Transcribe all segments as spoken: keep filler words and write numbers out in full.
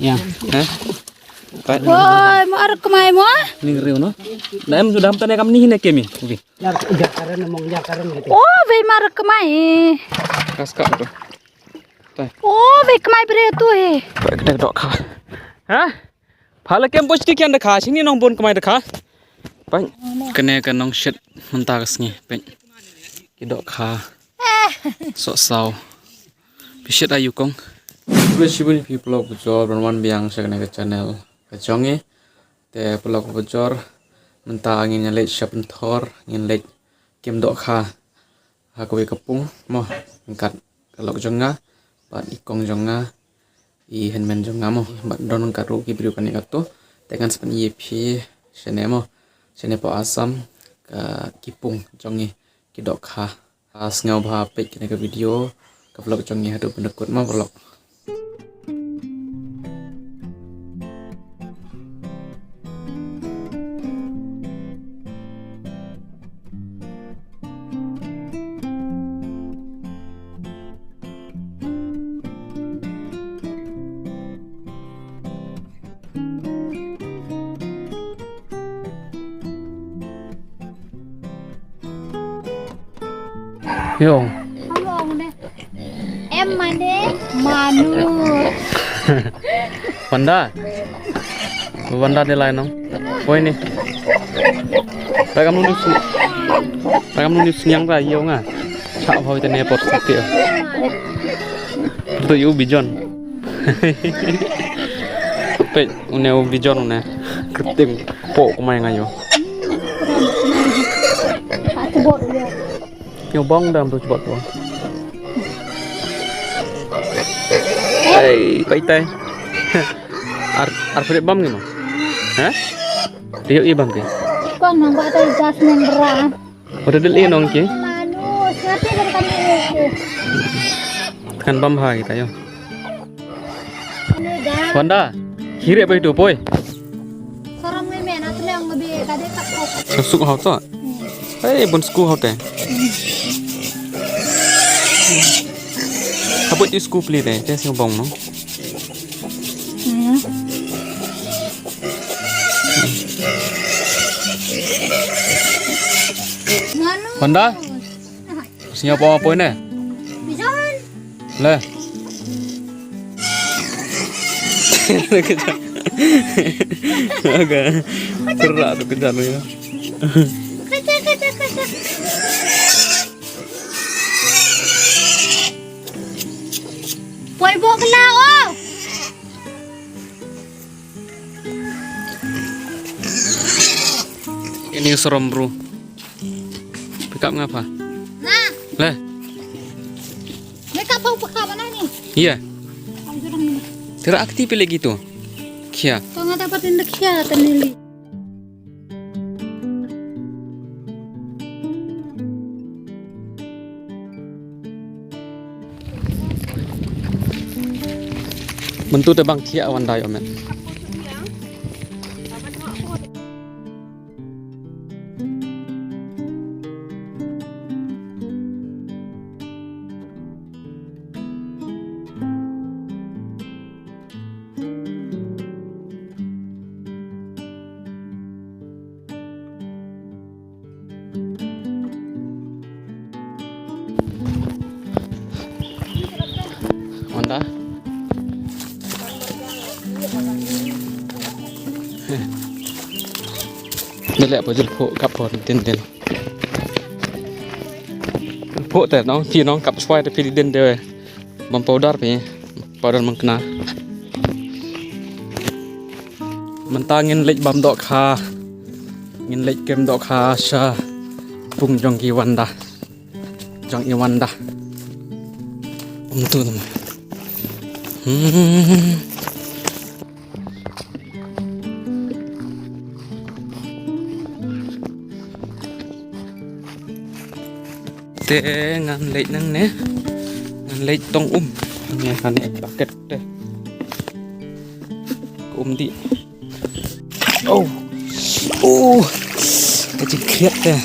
Ïa. Heh? Pat. Woi, mar kemai mo? Ning riu no. Na em sudah tane kam ni ne kemi. Oke. Jar, jar karen, mong jar karen gitu. Oh, wei mar kemai. Kas ka tu. Tai. Oh, wei kemai bre tu eh. Pat kita dok kha. Hah? Pha la kem poi sha kian da kha, shini nong bun kmai da kha. Peit, kane ka nong shet mynta ka sngi, peit. Ki dohkha. Soh saw. Phi shet aïu kong? Khublei shibun ïa phi paralok bujor ban wan biang sha kane ka channel ka jong ngi. Te paralok bujor, mynta ngin ïa leit sha Pynthor, ngin leit kem dohkha ha kawei ka pung mo, ryngkat ka lok jong nga bad i kong jong nga, i hynmen jong nga mo, bad don ryngkat ruh ki briew kane katu. Te ngan sa pyni ïa phi shane mo, shane poh Assam, ka ki pung jong ngi ki dohkha. Sngewbha peit kane ka video, ka vlog jong ngi haduh ban da kut mo paralok. Yo. Em mane manu. Wanda. Wanda de lai nong. Poi ni. Rakam nu ni. Rakam nu ni sniang ra yo nga. Chak hoi te ne por siti. Tu yu bijon. Peit une u bijon une. Kyrteng pok mai nga yo. Yo bong dam tu chubot tu. Hey, peit tai. Ar ar pret bam ngino. Ha? Rio i bam ke. Kon nang ba tai jas nang bra. Udah dulu nong ke. Manu, siapa yang kamu? Tekan bam ha kita yo. Wanda, kiri apa itu poi? Sarang meme na tu yang lebih kade tak kok. Suk hau tu. Hei, bun sku hau te. Apa itu sku pli te? Te sing bong no. Wanda? Sñiaw pa poi ne? Le. Aga. Terak tu kejar ya. Poi bok kelau. Ini seram bro. Pick up ngapa? Nah. Leh. Mereka bau peka mana ni? Iya. Tera aktif lagi tu. Kia. Kau nggak dapat indak kia tenili. Mynta te bang thiah wan dai omen. Wanda. Bele apa jil pok kap pon tin tin. Pok te nong ti nong kap swai te phi din de. Bam powder phi, powder mangkna. Mynta ngin leit bam dohkha. Ngin leit kem dohkha sha pung jong ki Wanda. Jong i Wanda. Um tu tu. Hmm. Te ngan leit nangne. Ngan leit tong um. Hangne hangne bucket te. Ka um dih. Oh. Oh. Ka jingkhiat te.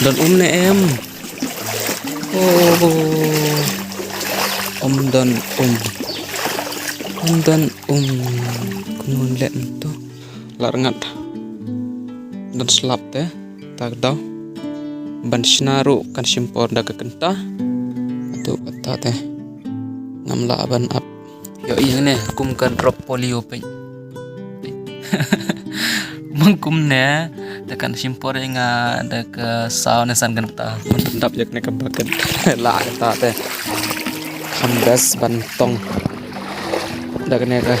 Don um ne em. Oh. Ym don um. Ym don um. Kumno leh to. La rngat. Don slap te. Ta ka daw. Ban shna ruh kan shim por da ka kynta. Atu kata te. Ngam lah ban ap. Ïohi hangne kum ka drop polio peit. Mang kumne, te kan shim por ïa nga da ka saw ne san kynta. Dap ïa kane ka bucket. La kata te. Kham best ban tong. Da kane ka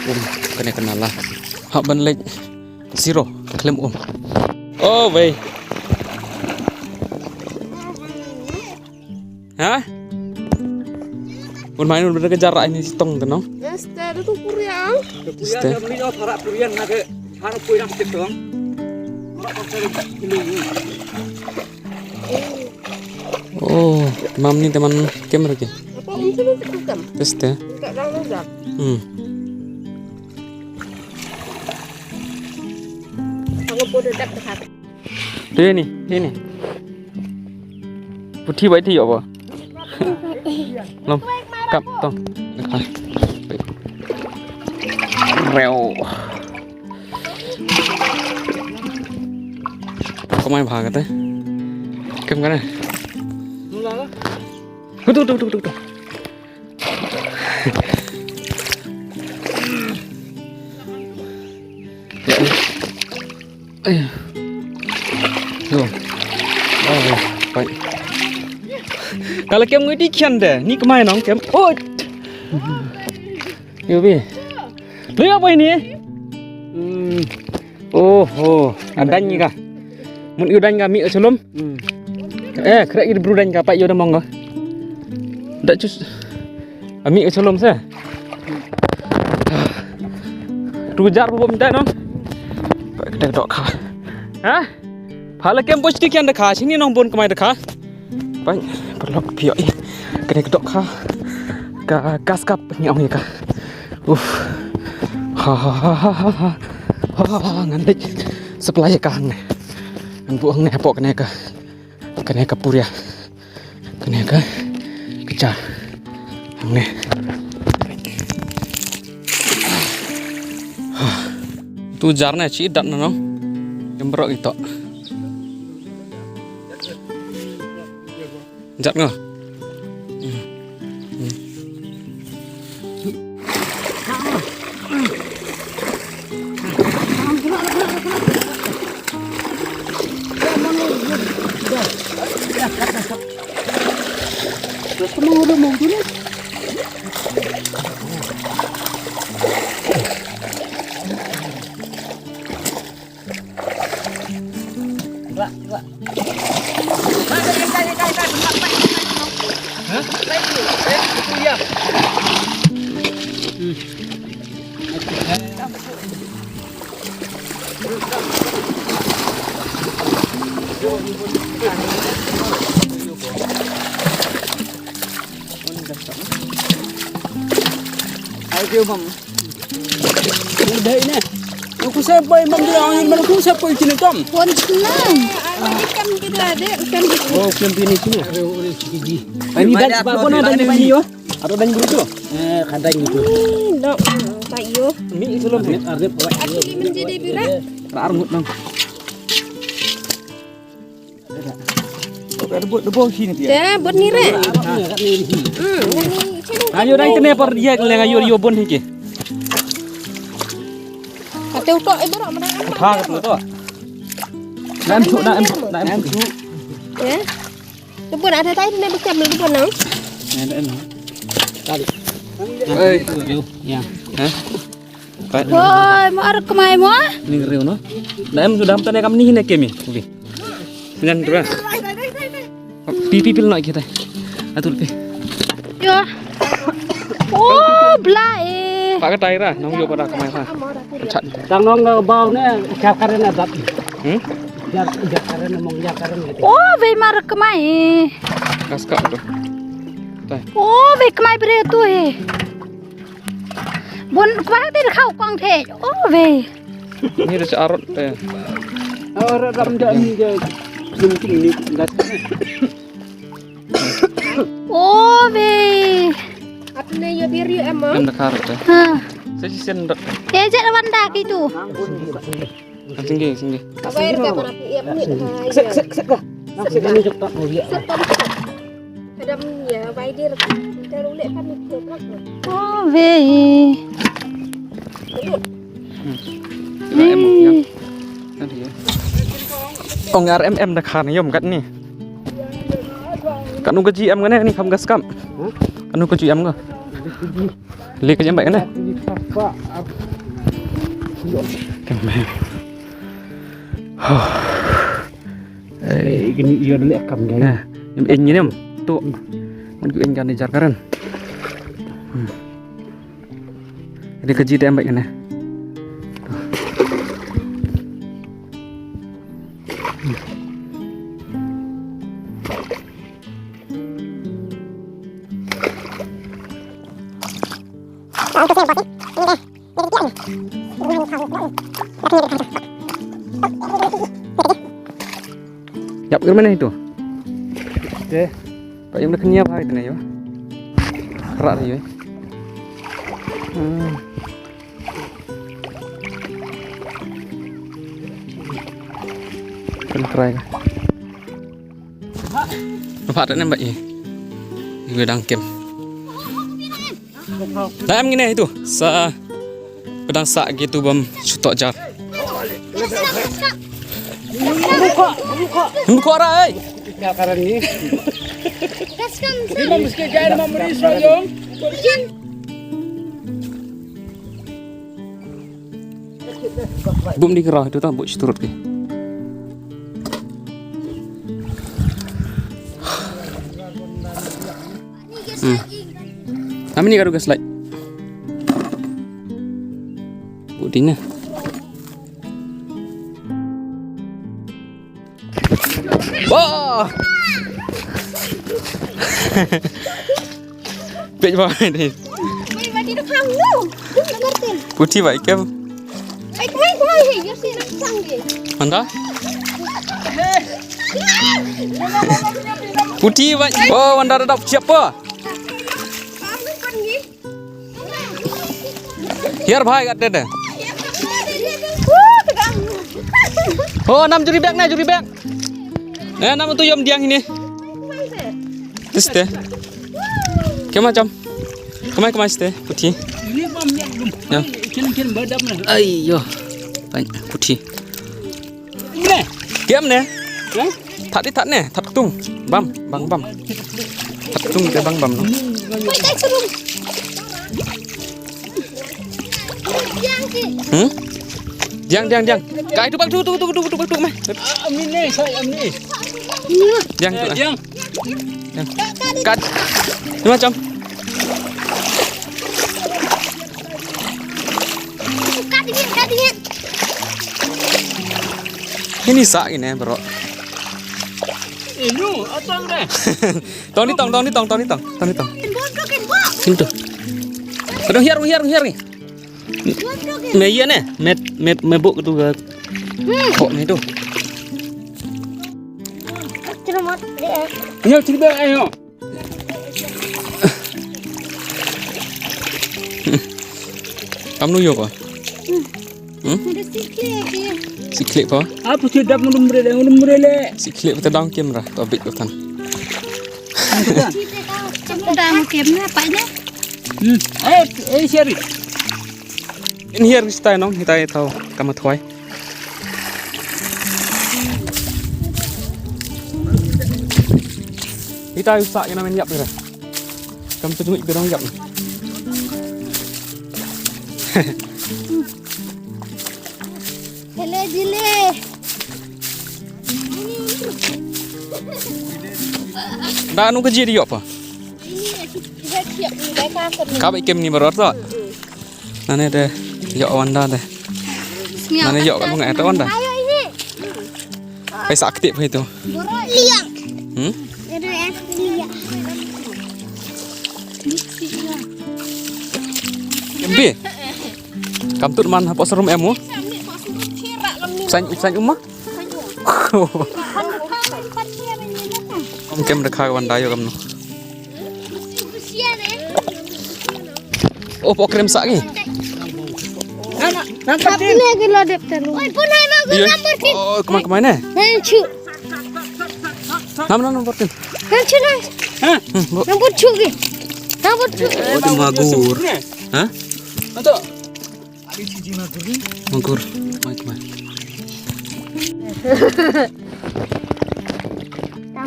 um, kane ka nala. Hap ban leit zero, khlem um. Oh, wei. Ha? Un mai un berke jarak ini sitong tenong. Este, itu kuria. Este. Oh, mam ni teman kem lagi. Apa mungkin itu bukan? Este. Tak tahu dah. Hmm. Aku pun dah tak. Te ni, te ni. Puthi bai thi yoh ba. Lom, kap tong. Reo. Ko mai bha kate. Kem kane. Hutu, tu, tu, tu, tu. Ai. Yo. Oh, pai. Kala kem ngui di khian de. Ni kemai nong kem. Oh. Yo bi. Lo ya pai ni. Hmm. Oh, oh. Adan ni ka. Mun yu dan ka mi cholom. Hmm. Eh, khreh ki bru dan ka pa yu da mong ka. Da chus. Ami cholom se. Tu jar bom da no. Pa kdek dok kha. Ha? Phala kem boch ti kian da kha, sini nong bon kemai da kha. Pai, paralok phi ïohi. Kane ka dohkha. Ka gas kap ngi ong ïa ka. Uf. Ha ha ha ha ha ha. Ha ha ha, ngan leit supply ïa ka hangne. Ngan buh hangne hapoh kane ka. Kane ka puria. Kane ka. Ka jar. Hangne. Ha. Tu jar ne chi dat na no. Em bro ito. Jat ngo. Ai, kêu mong. Udah ini. Aku siapa yang manggil angin mana aku siapa yang kena tom? Pon senang. Ada ikan kita ada, ikan kita. Oh, ikan pini sini. Ini dan apa pun ada di sini yo. Ada dan gitu. Eh, kadang gitu. Ini dok, tak yo. Ini itu loh. Ada apa? Aku di menjadi birak. Rarmut nang. Te bud ni re. Hmm, ni sini. Ayo dang kene par dia kene ayo yo bun hi ke. Kate utok ibu rak menang. Tha ka tu to. Nam chu nam chu nam chu. Ya. Tu bun ada tai ne bekam tu bun nang. Ada em. Tadi. Eh, ya. Hah? Woi, mo ar kemai mo? Ning riu no. Na em sudah mata ne kam ni ne kemi. Oke. Nyan dua. Pi pi pil nak kita. Atul pi. Yo. Oh, bla eh. Pak ketai ra, nong yo pada kemai ra. Chat. Tang nong ga bau ne, jakaren adat. Hmm? Jak jakaren mong jakaren gitu. Oh, ve mar kemai. Kaska tu. Tai. Oh, ve kemai bre tu eh. Bun kwah te khau kong the. Oh ve. Ni da arot te. Arot ram da ni da. Penting ni da. Oh ve. Tir ïa em. Em da khar te. Ha. Sa shisien dok. Eh, jet Wanda kitu. Singgi, singgi. Abai reka para pi em ni. Sek, sek, sek. Sek. Adam ya, bai dir. Kita rulek kan ni. Oh, wei. Em, ya. Tadi ya. Ong ar em em da khan yom kat ni. Kanu ka ji em ngane ni kham ka skam. Kanu ka ji em nga. Li ka ji em ba ngane. Kam em. Eh, kini ïa leh kam gai. Em, em, em. Tu. Mun ku em kan jar karen. Hmm. Ri ka ji te em bad kane. Yap, kemana itu? Te. Pak, yang udah kenyap hari ini, yo. Kerak dia, yo. Hmm. Kan kerai. Nampak tak nampak ni? Ini dang kem. Dah em ngine itu. Sa pedang sak gitu bam sutok jar. Buka, buka. Buka rai. Tinggal karan ni. Bim mesti jai nama meri serajong. Bum di kerah itu tak buk seturut ke. Hmm. Kami ni garu gaslight. Buk dina. Wah. Pek ba ni. Puti ba ikem. Manda? Puti ba. Oh, manda dah dap siap apa? Hiar bhai kat dede. Oh, nam juri bek na, juri bek. Eh, nam tu yom diang ini. Tiste. Kemai jam. Kemai, kemai ste, puti. Ya. Ai yo. Puti. Kem ne? That di that ne, that tung. Bam, bang bam. That tung te bang bam no. Hmm? Diang, diang, diang. Kai tu bang tu, tu, tu, tu, tu, tu, mai. Amni ne, sai amni. Diang tu. Diang. Kat. Ni macam. Kat dingin, kat dingin. Ini sak ini, bro. Inu, atang deh. Tong ni tong, tong ni tong, tong ni tong, tong ni tong. Sini tu. Tong hiar, hiar, hiar ni. Me iya ne, me me me buk tu ke. Kok ni tu. Cermat deh. Ayo cerita ayo. Kam nu yo pa? Hmm? Siklik pa? Apa sih dap ngelum rele, ngelum rele. Siklik pa tadang kamera, tobik tu kan. Kamu dah mukim na apa nya? Hmm. Eh, eh, siari. In hiar ni stai nong, hitai tau kama thuai. Hitai usak ina men yap ni. Kam tu jumit berang yap. Hele jile. Da anu ka ji di yop pa. Ka ba kem ni baror to. Nane de yok Wanda de. Nane yok ka bunga eta Wanda. Paisa aktif itu. Liang. Hmm? Liang. Bi. Kam tut man hapo serum emu. Sain sain uma. Om kem de kha Wanda yo kam no. Oh, pok krem sa ki. Hap ne ki la dep talu. Oi, pun hai ma gu. Iya. Number tin. Oh, kemai kemai ne. Hai chu. Nam nam number tin. Hai chu na. Hmm, bo. Number chu ki. Number chu. Oh, di magur. Ha? Magur. Mai kemai.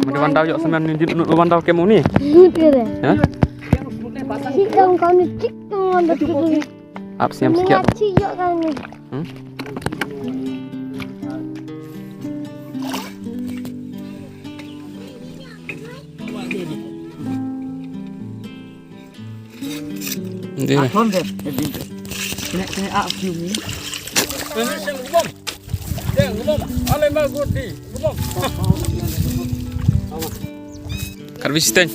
Mani wan daw yok semen ni, dit wan daw kem uni. Ute de. Ha? Sit dong kau ni tik dong wan da tik ni. Ap siam sikit. Ni ap si yok kau ni. Hmm? Ndih. Ah, thon deh. Kena, kena ah, view ni. Kar bisi teng.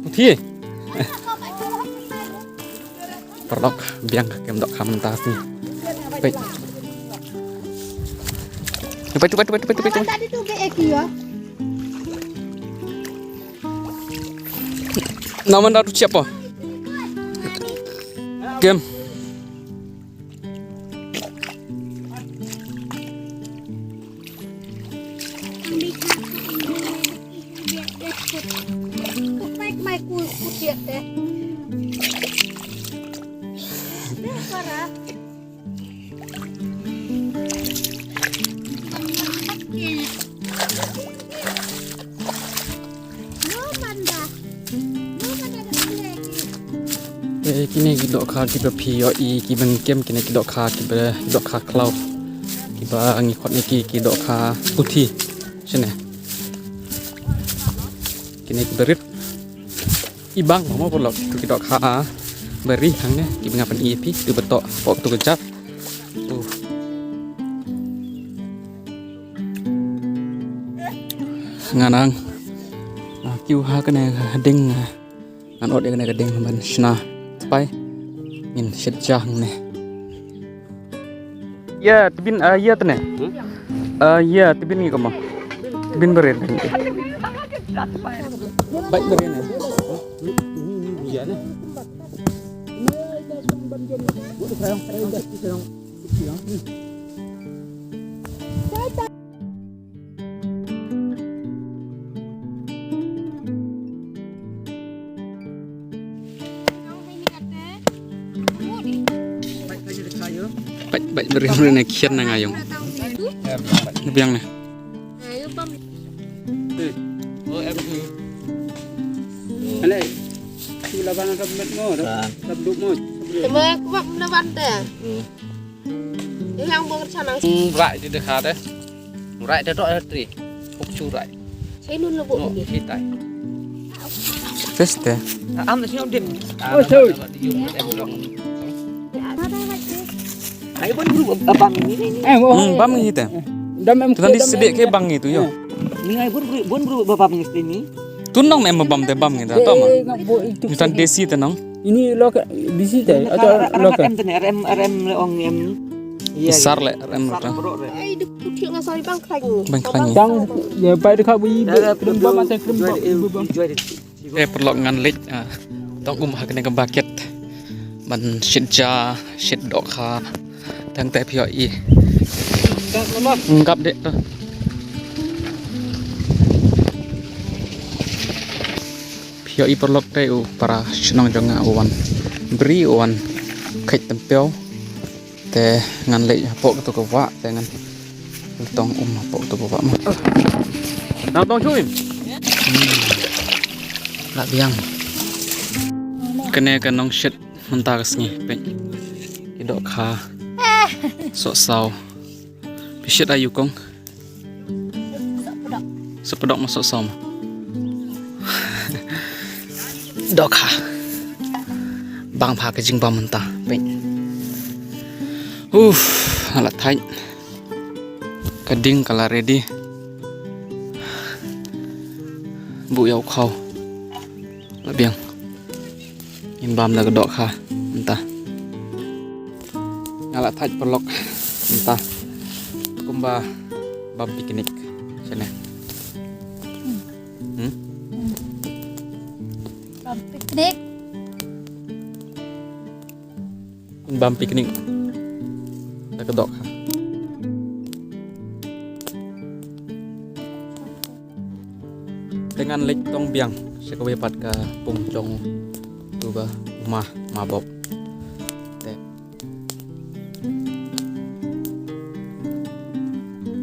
Uthi. Paralok, biang ka kem dohkha mynta sngi. Peit. Peit, peit, peit, peit, peit, peit. Tadi tu be eki ya. Naman dah tu siapa? Kem. Eh, kine ki dohkha kiba phi ïohi kiban kem, kine ki dohkha kiba, dohkha khlaw kiba ngi khot ïa ki, ki dohkha puthi. Shane. Kine kiba rit. I bang mo paralok, tu ki dohkha ba ri hangne kiba nga pyni ïa phi, tu ba toh pok tu ka jat. Tu. Nga nang, ah, kiew ha kane ka ding, ah, ngan ot ïa kane ka ding ban shna spah. Ngin shet ja hangne. Ïa, tbin, ah, ïa tne. Hmm? Ah, ïa, tbin ngi kama. Tbin beren. Baik beren. Ïa ne. Bait, bait, beri, beri na khian na ngayong. Biang na. Ale, tu laban ada met mo, dah duk mo. Tama aku bak na ban te. Yang bong sana. Rai di dekha te. Rai te tok tri. Hok chu rai. Sai nun lebo ni. Hitai. Teste. Am na sini din. Oh, sorry. Ai bon group abang ni ni. Eh, oh. Hmm, bam ni te. Dam em. Tu tadi sedek ke bang itu yo. Ni ai bon group, bon group abang ni sini. Tu nang em bam te bam ni ta ma. Ni tan desi te nang. Ini local, desi te atau local? R M tene, R M, R M le ong em. Iya, besar le, R M le. Ai, de puthi nga sori bang khlaiñ. Bang khlaiñ. Bang, ya, bai de kha bui, krim bam, asa krim bam. Eh, paralok ngan leit, ah, tong um ha kane ka bucket. Ban shet ja, shet dohkha. Tang te phi ïohi. Ngap de to. Phi ïohi paralok te u para shnong jong nga u wan bri u wan kheit tympew. Te ngan leit hapoh kato ka wah te ngan tong um hapoh kato ka wah ma. Nang tong shuh im. Hmm. Lah biang. Kane ka nongshet mynta ka sngi peit. Ki dohkha. Sohsaw. Phi shet aïu kong. Sohpdok ma sohsaw ma. Dohkha. Bang pha ka jingbam mynta. Peit. Uf, nga la thait. Ka ding ka la ready. Buh ïa u khaw. La biang. Ngin bam da ka dohkha mynta. Nga la thait paralok mynta. Kumba bam picnic. Shane. Hmm? Picnic. Bam picnic. Da ka dohkha. Te ngan leit tong biang sha kawei pat ka pung jong utu ba u ma, ma Bob. Te,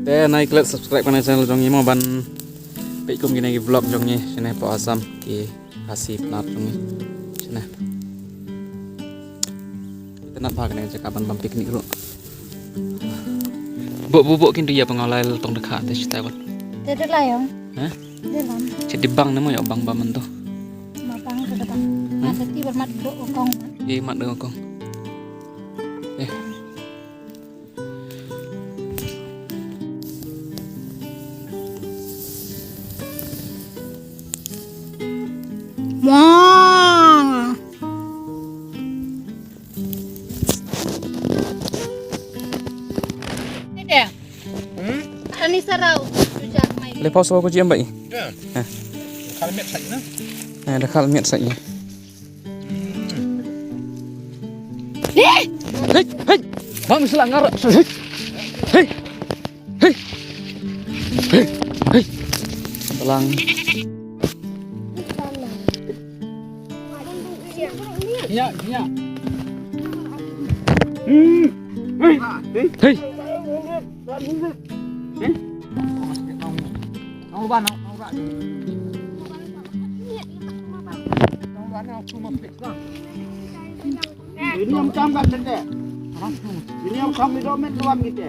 te nai klet subscribe ka na channel jong ngi mo ban peit kum kine ki vlog jong ngi shane hapoh Assam ki Khasi Pnar jong ngi shane. Te nat pha kane ka jaka ban bam picnic ruh. Bo bo bo kin tu ya pangau lai tong da kha te shi tai wat. Te de lai ong. Ha? De lam. Che di bang ne mo ya bang bam man to. Ma bang de bang. Hmm? Ma te ti bar mat bo kong. Di mat de kong. Eh. Wah. Ini dia. Hmm? Ani sarau. Sudah mai. Lepas aku cium baik. Ya. Eh. Kalau miat saja. Eh, dah kalau miat saja. Hei, hei. Bang sila ngarap. Hei. Hei. Hei. Hei. Telang. Ya, ya. Hmm. Hei. Hei. Hei. Ini yang cam kat sini. Ini yang cam itu main luar gitu.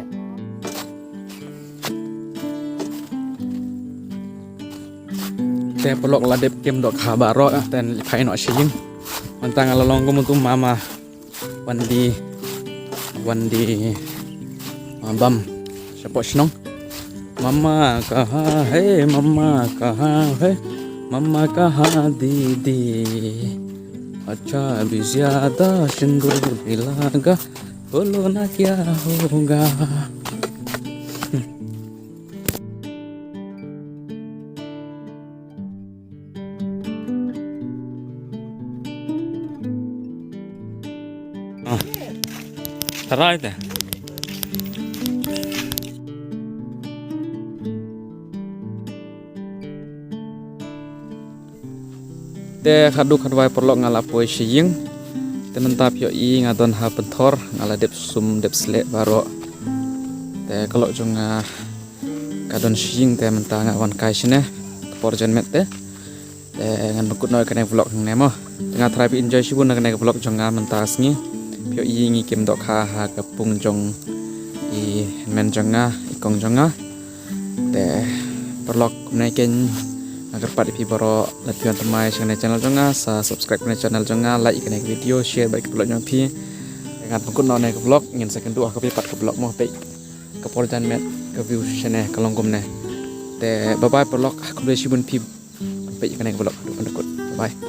Te paralok la dep kem dohkha baroh, te phai noh sha ïing. Mynta nga la long kum utu mama. Wan die, wan die, ah, bam shapoh shnong. Mama kaha hai, mama kaha hai, mama kaha didi. Acha bhi zyada sindoor bhi laga, bolo na kya hoga. Ah. Tarai te. Te khadduh khadwai paralok nga la poi sha ïing. Te mynta phi ïohi nga don ha pynthor, nga la dep sum dep sleh baroh. Te ka lok jong nga ka don sha ïing te mynta nga wan kai shane ka por janmiet te. Te ngan pynkut noh ïa kane ka vlog hangne mo. Te nga tharai phi enjoy shibun na kane ka vlog jong nga mynta ka sngi. Phi ïohi ngi kem dohkha ha ka pung jong i hynmen jong nga, i kong jong nga. Te paralok kumne keiñ nga kyrpad ïa phi baroh lada phi wan thymmai sha kane channel jong nga sa subscribe kane channel jong nga, like ïa kane ka video, share bad ki paralok jong phi. Te ngan pynkut noh ne ka vlog, ngin sa kynduh ha kawei pat ka vlog mo, peit ka por janmiet ka view shane ka long kumne. Te bye bye paralok, khublei shibun phi peit ïa kane ka vlog haduh ban da kut. Bye bye.